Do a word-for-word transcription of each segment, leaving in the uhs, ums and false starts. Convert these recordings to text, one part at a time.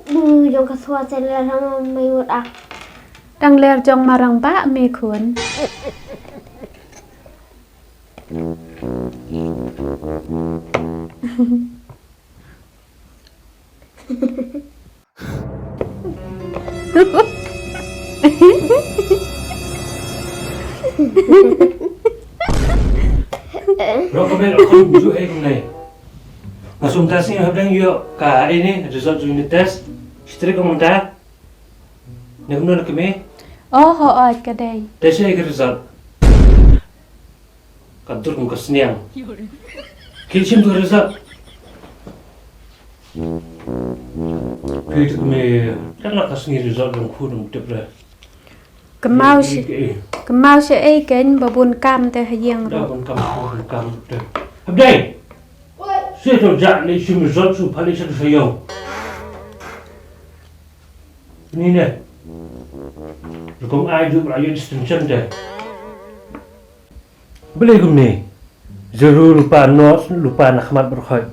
Lu jong ka swa se le rang mai wot ak. Dang ler jong marang ba me khun. Rok ko bel ko ju e kumne. Nga sum ta sing hab dang yo ka ini result unit test. Strik ko manta. Ne kumno ne keme? Oh, ho oi ka dei. Te shi ka result. Ka dur kum ka sniang. Ki shim tu result. Ki tu keme. Kan la ka sngi result dong khu dong tip re. Kemau shi. Kemau shi ei ken ba bun kam te ha ïing ro. Bun kam bun kam te. Hab dei. Shi tu jak ni shim result su pali shi tu sayong. Ni ne. Rukom ai ju la yu distinction te. Bele kumne. Jeru lupa nos lupa na khmat berkhoi.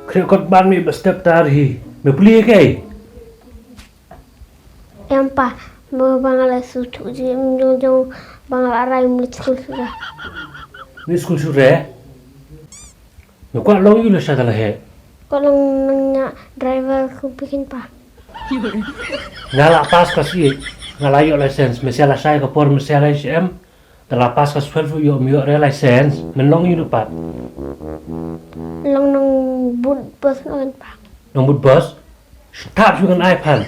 Kre kot ban mi ba step tar hi. Me pli ke. Em pa, mo bang la su thu ji jong jong bang la rai mu school sura. Ni school sura. Nga kwah long ïu la sha ka la heh. Kwah long nang ïa driver khublei pa. Nga la pass class eight. Nga la ïoh license. Me sha la shai ka por me sha la H M. Nga la pass class twelve ïoh me ïoh re license. Men long ïu lu pat. Long nang but bus nang pa. Nang but bus. Stap ïu kan ai pan.